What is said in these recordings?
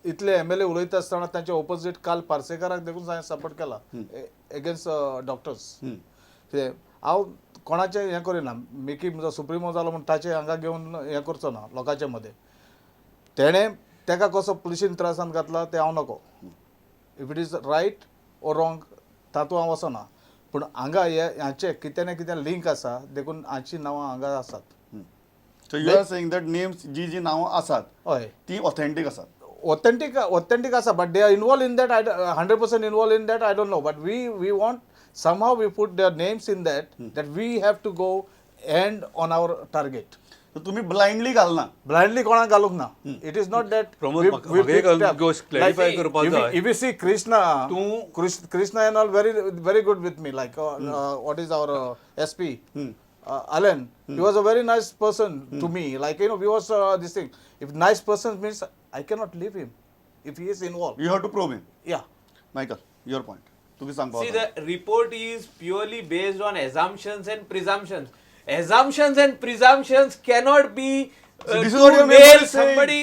इतले एमएलए उलयता आसतना तांचे ओपोजीट काल पार्सेकाराक देखून हांवें सपोर्ट केला एगेन्स्ट डॉक्टर्स. कितें हांव कोणाचें हें करिना. मिकी म्हजो सुप्रिमो जालो म्हूण ताचें हांगा घेवन हें करचो ना लोकांचे मदें. तेणें ताका कसो पुलिशीन त्रासान घातला तें हांव नको. If it is right or wrong, तातूंत हांव वचना, पूण हांगा हे हांचे कितें ना कितें लिंक आसा, देखून हांची नांवां हांगा आसात. So you are saying that names, जी जी नांवां आसात हय. ती ऑथेंटीक आसात? ऑथेंटीक, ऑथेंटीक आसा, but they are involve in that, I 100% involve in that, I don't know, but we want somehow we put their names in that, that we have to go and on our target. तर तुम्ही blindly घालना? ब्लायंडली कोणाक घालूंक ना. It is not that. Pramod, म्हाका एक गोश्ट clarify करपाक जाय. If you see Krishna, तूं- Krishna and all very very good with me, like what is our SP Alan, he was a very nice person to me, like we was this thing. If nice person means I cannot leave him if he is involved. You have to prove him. Yeah. Michael, your point, तुमी सांगपा. See, the report is purely based on assumptions and presumptions. Assumptions and presumptions cannot be So this is to what your member nail is saying. Somebody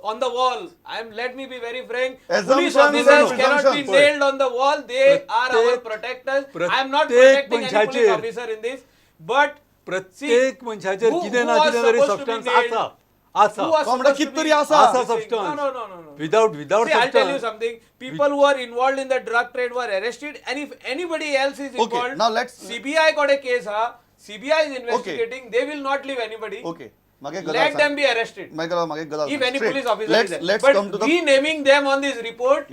on the wall. I am. Let me be very frank. Assumptions Police and officers cannot be presumptions. Nailed on the wall. They are our protectors. I am not प्रत्येक protecting any police मनशाचेर officer in this, but प्रत्येक मनशाचेर कितें ना कितें तरी substance आसा, आसा. म्हणटा कित तरी आसा. आसा substance. No. Without See, I'll tell you substance. Something. People who are involved in the drug trade were arrested, and if anybody else is Okay, involved, now let's- CBI got a case, huh? CBI is investigating. They will not leave anybody. Okay, म्हाका एक गजाल Let सांग. Them be arrested. Michael, म्हाका एक गजाल If सांग. Any Straight. Police officer Let's is there. Let's But come to the renaming them on this report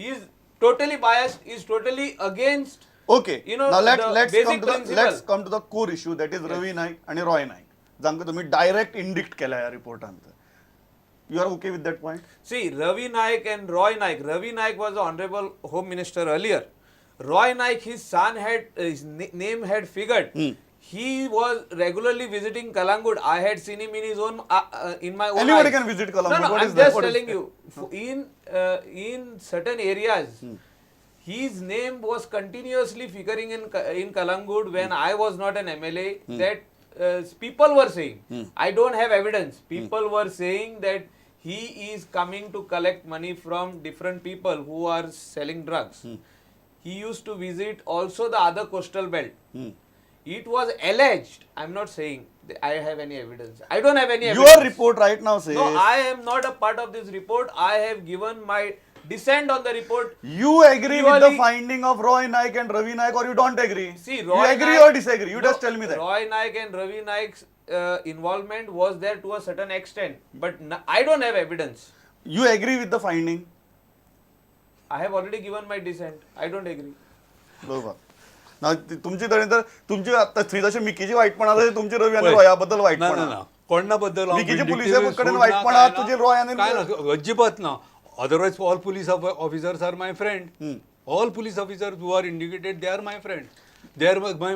is totally biased, is totally against Okay. Now let's the let's basic come to the principle. Let's come to the core issue, that is Ravi Naik आणि रॉय नाईक, जांकां तुम्ही direct indict केल्या ह्या रिपोर्टांत. You are okay with that point? See, Ravi Naik and Roy Naik. Ravi Naik was the Honorable Home Minister earlier. Roy Naik, his son had, his name had figured. He was regularly visiting Kalangut. I had seen him in his own, in my own Anybody eyes. Can visit Kalangut. No, What I'm is that? Just What is telling that? You. In certain areas, his name was continuously figuring in Kalangut when I was not an MLA. That people were saying, I don't have evidence. People were saying that he is coming to collect money from different people who are selling drugs. He used to visit also the other coastal belt. It was alleged. I'm not saying that I have any evidence. I don't have any evidence. Your report right now says No, I am not a part of this report. I have given my dissent on the report. You agree with the Purely- finding of Roy Naik and Ravi Naik or you don't agree? See, You Roy agree Naik, or disagree? You no, just tell me that. Roy Naik and Ravi Naik's involvement was there to a certain extent, but I don't have evidence. You agree with the finding? I have already given my dissent. I don't agree. बरोबर ना? तुमची तरी तर तुमची आता थंय जशें मिकीची वाईटपणा तशें तुमची रवी आनी पळय. रॉया बद्दल ना ना वाईटपणा. ना, कोणा बद्दल हांव मिकीचे vindictive पुलिसे कडेन सूड ना, वाईटपणा, काय ना. तुजे रॉय आनी काय ना, अजिबात ना. Otherwise all police officers are my friend. All police officers who are indicated, they are my friend, they are my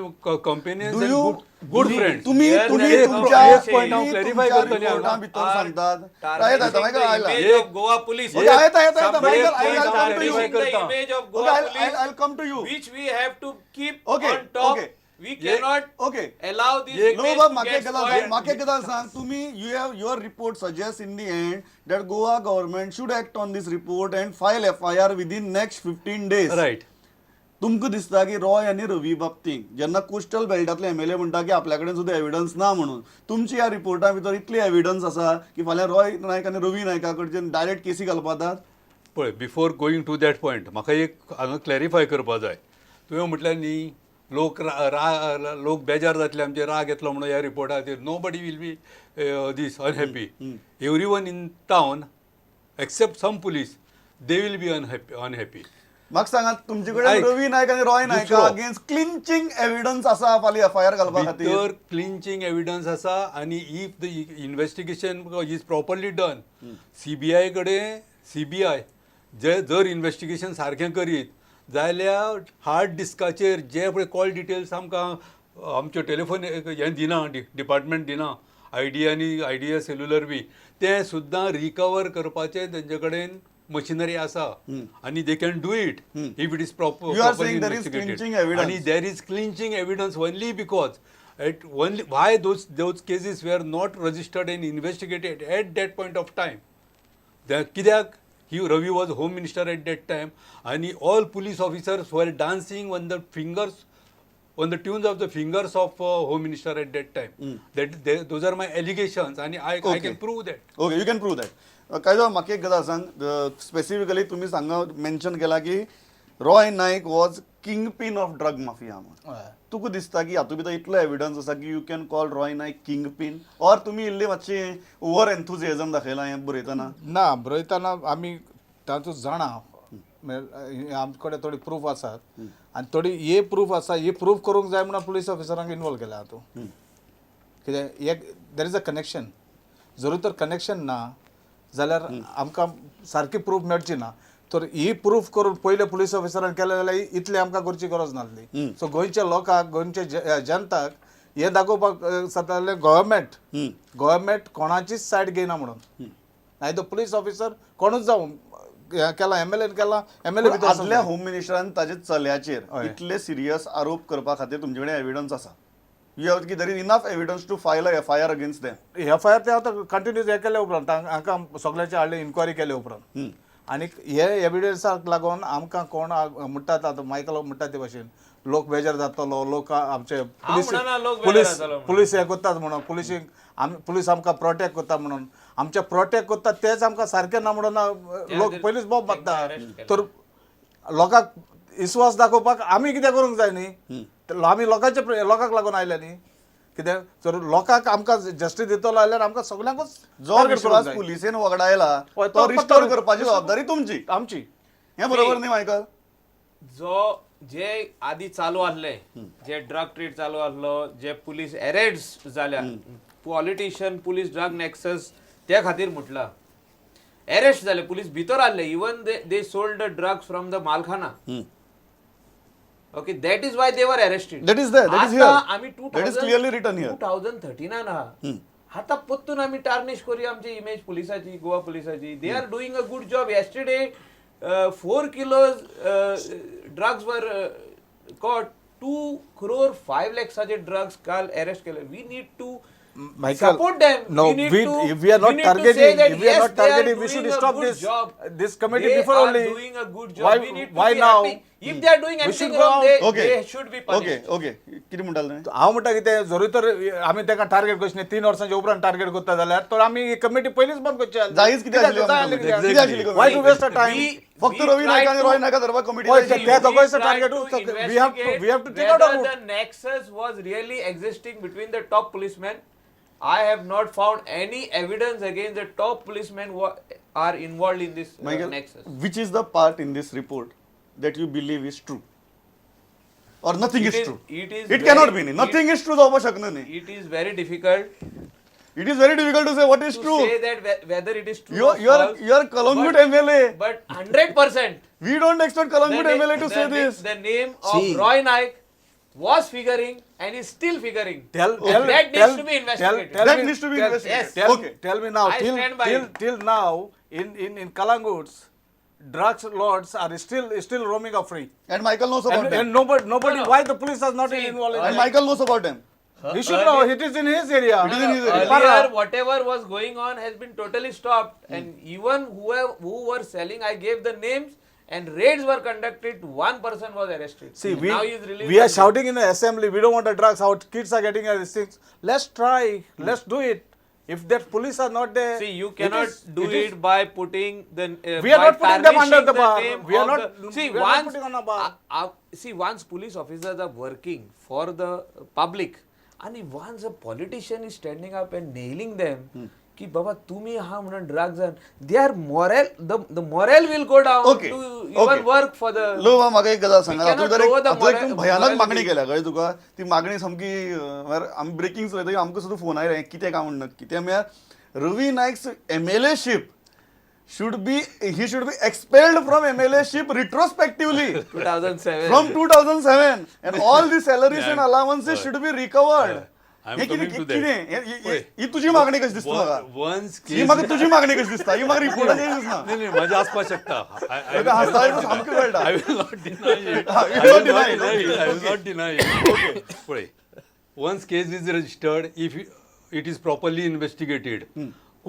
companions Do you- good friend. तुम्ही Here तुम्ही there is तुमच्या एक point हांव तुम्ही clarify तुमच्या करतलो न्ही रिपोर्टा हांगा. भितर सांगतात Tarnishing येता येता the Michael आयला. image of Goa police. Okay, येता येता येता Somebody Michael, I'll point come to you. clarify tarnishing the करता. Image of Goa Okay, I'll, police, I'll come to you. which we have to keep Okay, on top. okay. We cannot okay. Allow this एक- image लो बाब to म्हाका get एक गजाल सांग, spoiled. म्हाका एक गजाल सांग, तुम्ही you have your report suggest in the end that Goa government should act on this report and file FIR within next 15 days. Right. तुमकां दिसता की रॉय आनी रवी बाबतींत जेन्ना कोस्टल बेल्टांतले एमएलए म्हणटा की आपल्या कडेन सुद्दां एविडन्स ना म्हणून, तुमची ह्या रिपोर्टा भितर इतली एविडन्स आसा की फाल्यां रॉय नायक आनी रवी नायका कडच्यान डायरेक्ट केसी घालपातात? पळय, before going to that point, म्हाका एक हांगा क्लॅरिफाय करपा जाय. तुवें म्हटल्यार न्ही, लोक लोक बेजार जातले, आमचे राग येतलो म्हणून ह्या रिपोर्टा खातीर. Nobody will be this unhappy. Everyone in town except some police, they will be unhappy. म्हाका सांगात, तुमचे कडेन ऐक. रवी नायक आनी रॉय नायका दुसरो. अगेन्स्ट क्लिंचिंग एविडन्स आसा फाल्यां एफआयआर घालपा खातीर? भितर क्लिंचिंग एविडन्स आसा आनी if the investigation is properly done, CBI कडेन, सीबीआय जे जर इन्वेस्टिगेशन सारकें करीत जाल्यार हार्ड डिस्काचेर जे पळय कॉल डिटेल्स आमकां आमच्यो टेलिफोन हें दिना, डिपार्टमेंट दिना, आयडिया आनी आयडिया सेल्युलर बी, तें सुद्दां रिकवर करपाचें तेंचे कडेन मशिनरी आसा आनी they can do it if it is proper You are saying there is clinching evidence. आनी there is clinching evidence only because at only why those cases were not registered and investigated at that point of time. कित्याक ही Ravi was home minister at that time आनी all police officers were dancing on the fingers on the tunes of the fingers of home minister at that time. That those are my allegations आणि I can prove that. Okay, you can prove that. काय जावं, म्हाका एक गजाल सांग, specifically तुमी सांगा, mention केला की Roy Naik was kingpin of drug mafia म्हणून. हय. तुका दिसता की हातूंत भितर इतलो एविडन्स आसा की you can call Roy Naik kingpin, or तुमी इल्ली मातशी ओवर एन्थुजियाजम दाखयला हें बरयतना? ना, बरयतना आमी तातूंत जाणा, आमचे कडेन थोडी प्रूफ आसात आनी थोडी हे प्रूफ आसा, ही प्रूफ करूंक जाय म्हणून पुलीस ऑफिसरांक इनवॉल्व केल्या हातूंत. कितें एक there is a connection, जरूर तर कनेक्शन ना जाल्यार आमकां सारकी प्रूफ मेळची ना. तर ही प्रूफ करून पयले पुलीस ऑफिसरान केलें जाल्यार इतलें आमकां करची गरज नासली. सो गोंयच्या लोकांक, गोंयच्या जनताक हें दाखोवपाक जाता जाल्यार गव्हर्मेंट गव्हर्मेंट कोणाचीच सायड घेयना म्हणून. नाही तर पुलीस ऑफिसर कोणूच जावं, हें केलां एमएलएन केलां, एमएलए पूण आदल्या होम मिनिस्टरान ताजे चल्याचेर हय. इतले सिरियस आरोप करपा खातीर तुमचे कडेन एविडन्स आसा? You have की there is enough evidence to file a FIR against them? FIR ते आतां कंटिन्यूस हें केल्या उपरांत, हांकां सगळ्यांचे हाडले इन्क्वायरी केले उपरांत आनी हे एविडन्साक लागून आमकां कोण म्हणटात आतां मायकल म्हणटा ते भाशेन लोक बेजार जातलो, लोक आमचे पुलीस म्हणना लोक बेजार पुलीस जातलो म्हणून. पुलीस हें करतात म्हणून, पुलिशीक आमी पुलीस आमकां प्रोटेक्ट करता म्हणून, आमचे प्रोटेक्ट करतात तेच आमकां सारकें ना म्हणून लोक पयलींच बोब मारता. arrest केले. तर लोकांक विस्वास दाखोवपाक आमी कितें करूंक जाय न्ही, तर आमी लोकांचे लोकांक लागून आयले न्ही कितें. तर लोकांक आमकां जस्टीस दितलो जाल्यार आमकां सगल्यांकूच जो target करूंक विश्वास जाय. पुलिसेन वगडायला हय, तो तो रिस्टोर करपाची जबाबदारी तुमची. आमची. हें बरोबर न्ही मायकल? जो जे आदी चालू आहले, जे ड्रग ट्रेड चालू आहलो, जे पुलीस अरेस्ट जाल्या, पॉलिटिशियन पुलीस ड्रग नॅक्सस त्या खातीर म्हटला अरेस्ट जाले, पुलीस भितर आहले, even they sold the drugs from the malkhana. Okay, that is why they were arrested. That is there, that is here. आमी two That is clearly written here. 2013 आहा, आता परतून आमी टार्निश करूया आमची इमेज पुलिसाची, गोवा पुलिसाची. They are doing a good job. Yesterday 4 kilos drugs were caught, 2 crore 5 लॅक्साचे drugs काल अरेस्ट केले. We need to Michael, support them. No, we need we, to, if we are not we need to say targeting, that if we are yes, not they are targeting, we should doing a stop good this job. this committee They before are only. doing a good job. Why, We need to why be now? happy. If they are doing We anything should go wrong, out. Okay they should be punished. Okay okay, कितें म्हणटाले तुवें? हांव म्हणटा कितें, जरूय तर आमी ताका target करचे न्ही, 3 वर्सांच्या उपरांत टार्गेट करता जाल्यार तर आमी ही कमिटी पयलींच बंद करची आसली. जायच कितें आशिल्ली जाय आमकां आसली committee? कित्याक? कितें आशिल्ली Why to committee? waste our time? फक्त We Ravi tried Naik आनी to- Roy नायका धरपाक कमिटी हय, जाय आशिल्ली. ते We दोगांयचो tried target to we have to investigate take out whether a the nexus was really existing between the top policemen. I have not found any evidence against the top policemen who are involved in this Michael, nexus. which is the part in this report that you believe is true? Or nothing It is is- true? it is It cannot very- be. Nothing is true जावपाक शकना न्ही. It is very difficult It is very difficult to say what is to true. say that whether it is true You or are, you are, false. you are Kalangut But- MLA. But 100%. We don't expect Kalangut MLA to say this. The name of See. Roy Naik was figuring and is still figuring. Tell, tell, that tell, needs to be investigated. Tell, tell That me, needs to be tell, investigated. Tell, Okay. Tell me now, I till, stand by till, it. till now, in Kalangoots, drugs lords are still roaming up free. And Michael knows about And, them. and nobody, No, no. why the police are not See, involved in And that? Michael knows about them. He should know, it is in his area. It is in his area. Earlier, whatever was going on has been totally stopped, and even who were selling, I gave the names, and raids were conducted. One person was arrested. See, And we, now he is released. we are from jail. shouting in the assembly, we don't want the drugs, our kids are getting these things. Let's try, let's do it. If that police are not there. See, you it cannot do it it by putting the. We are by not putting them under tarnishing the bar. name We are of not- the- see, we are not once, putting on a bar. See, once police officers are working for the public, and once a politician is standing up and nailing them, की बाबा तुम्ही हा म्हणून drugs, they are moral, the morale will go down Okay. To even Okay. Work for the. लो म्हाका एक गजाल सांगा, We cannot हातूंत तर एक lower the हातूंत एक moral- तूं भयानक morality. मागणी केल्या, कळ्ळें तुका? ती मागणी सामकी म्हळ्यार आमी ब्रेकिंग चलयता, आमकां सुद्दां फोन आयले कितें काय म्हण नक्की तें म्हळ्यार Ravi Naik's MLA ship should be, he should be expelled from MLA ship retrospectively 2007 from 2007 and all the salaries and allowances should be recovered. I'm हे कितें coming to that. कितें हे- पळय. ही तुजी मागणी कशी दिसता म्हाका? Once ही case- म्हाका तुजी मागणी कशी दिसता, ही म्हाका रिपोर्टाचेर दिसना. नाही नाही, माझ्या आसपाक शकता. तुका हांसता येता सामकें कळटा. I will not deny it. हा, you will not deny it. I will not deny it. पळय, once case is registered, if it is properly investigated,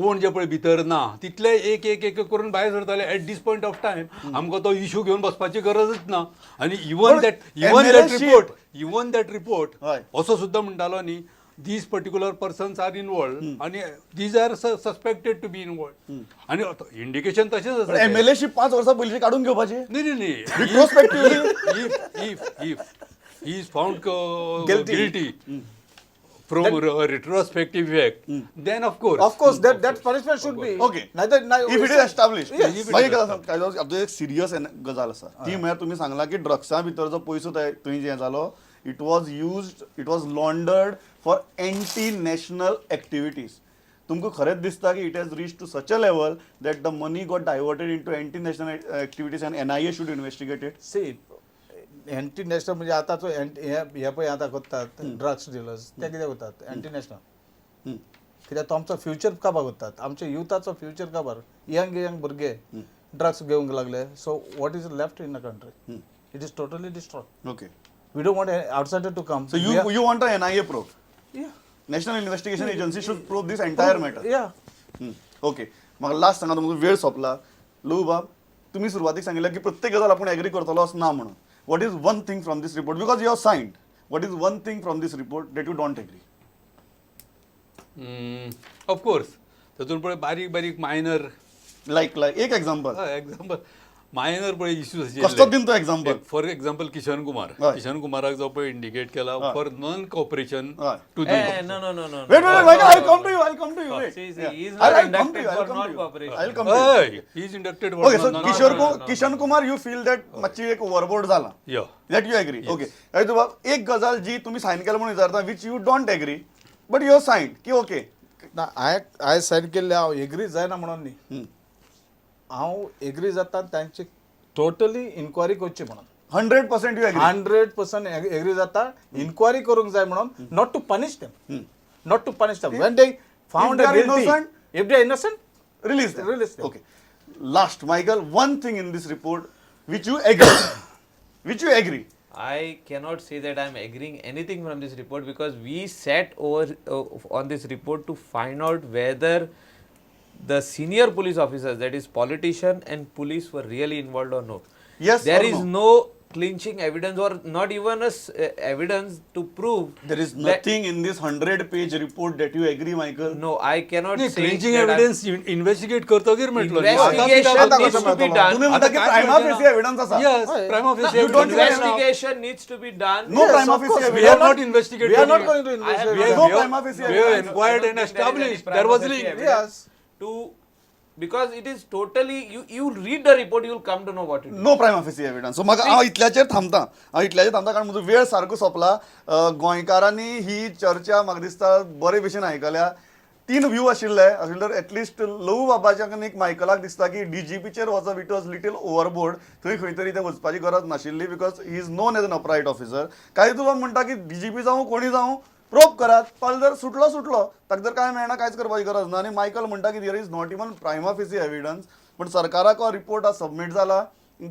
कोण जे पळय भितर ना तितले एक एक एक करून भायर सरताले. At this point of time आमकां तो इशू घेवन बसपाची गरजच ना. आनी इवन पण that even that MLA ship- report, even that report हय. असो सुद्दां म्हणटालो न्ही, these particular persons are involved आनी these are suspected to be involved आनी इंडिकेशन तशेंच आसा. एमएलए 5 वर्सां पयलीं काडून घेवपाची. न्ही न्ही न्ही, Retrospectively. If he is found Guilty. Guilty from retrospective effect, then of course. Of course, that punishment should be. Okay. Neither, if it is establish. Yes. मागीर कायदो एक सिरियस गजाल आसा ती म्हळ्यार तुमी सांगला की ड्रग्सा भितर जो पयसो थंय जें जालो, it was used, it was laundered for anti national activities. तुमकां खरेंच दिसता की it has reach to such a level that the money got diverted into anti national activities and NIA should investigate it? See, anti national म्हणजे आता तो हे पळय आतां करतात ड्रग्स डिलर्स, ते कितें करतात एंटी नॅशनल, कित्याक तो आमचो फ्युचर काबार करतात, आमच्या युथाचो फ्युचर काबार. यंग यंग भुरगे ड्रग्स घेवंक लागले, so what is left in the country? It is totally destroy. We don't want outsider to come. So you want a NIA probe? National Investigation Agency should probe this entire matter. या. Okay, म्हाका last सांगा, तुमचो वेळ सोंपला. लू बाब, तुमी सुरवातीक सांगिल्लें की प्रत्येक गजाल आपूण एग्री करतलो असो ना म्हणून. What is one thing from this report, because you have signed, what is one thing from this report that you don't agree? Of course तातूंत पळय बारीक बारीक मायनर लायक एक एग्जाम्पल. एक्झाम्पल मायनर पळय इश्यूज. कसलो दिन तो example? For example Kishan Kumar. हय. किशन कुमाराक जो पळय इंडिकेट केला हय. फॉर नॉन कॉपरेशन हय. To Eh, no, no, no, no. Wait, wait, wait, I come to you, I come to you. See, see, he is not inducted for non-cooperation. I come to you. He is inducted. Okay, so Kishore no, no, no. Kishan Kumar, you feel that मातशी एक overboard जाला? यो. That you agree. Okay, बाब, एक गजाल जी तुम्ही sign केला म्हणून विचारता, which you don't agree but you have signed की ओके. ना, हांवें हांवें सायन केल्लें हांव एग्री जायना म्हणून न्ही, हांव एग्री जाता तांची टोटली इन्क्वायरी करची म्हणून. 100% you agree? 100% agree जाता, इन्क्वायरी करूंक जाय म्हणून, not to punish them, not to punish them when they found they are innocent, if they innocent, release them. Release them. Okay. Last, Michael, one thing in this report which you agree, which you agree. I cannot say that I'm agreeing anything from this report because we sat over on this report to find out whether the senior police officers, that is politician and police, were really involved or no. Yes There or is no? no clinching evidence or not even a evidence to prove. There is that- nothing in this 100-page report that you agree, Michael. No, I cannot say clinching that I'm- evidence investigate करतगीर मेळटलो. Investigation आता needs कसं to be मेळटलो? done. तुम्ही म्हणता की प्रायमा facie evidence आसा. Yes, prima facie You don't even- Investigation needs to be done. No Yes, prima of facie course. We evidence. have not investigated. We are not going to I have- investigate. We have, No we have, prima facie we have evidence. inquired I and don't think there is any established there was prima facie link. evidence Yes. To because it is totally, you read the report, you will come to know what it is. No prima facie evidence. So म्हाका हांव इतल्याचेर थांबता, हांव इतल्याचेर थांबता कारण म्हजो वेळ सारको सोंपला. गोंयकारांनी ही चर्चा म्हाका दिसता बरे भशेन आयकल्या. तीन व्यू आशिल्ले आशिल्ले, एटलिस्ट लवू बाबाच्या आनी एक मायकलाक दिसता की डीजीपीचेर वचप it was little overboard, थंय खंय तरी ते वचपाची गरज नाशिल्ली because he is known as an upright officer. कांय तुका म्हणटा की डीजीपी जावं कोणी जावं प्रोब करात, पण जर सुटलो सुटलो, ताका जर काय मेळना कांयच करपाची गरज ना. आनी मायकल म्हणटा की there is not even prima facie evidence, पण सरकाराक हो रिपोर्ट आज सबमीट जाला,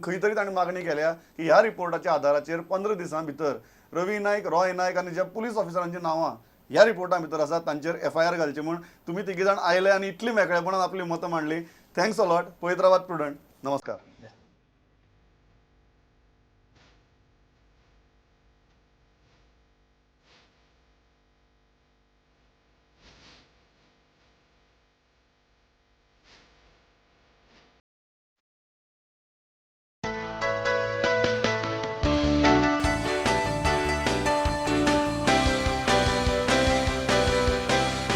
खंय तरी ताणें मागणी केल्या की ह्या रिपोर्टाच्या आधाराचेर 15 दिसां भितर रवी नायक, रॉय नायक आनी ज्या पुलीस ऑफिसरांची नांवां ह्या रिपोर्टा भितर आसात तांचेर एफआयआर घालची म्हूण. तुमी तिगी जाण आयले आनी इतली मेकळेपणान आपली मतां मांडली. Thanks a lot. पळयत रावात प्रुडंट. नमस्कार.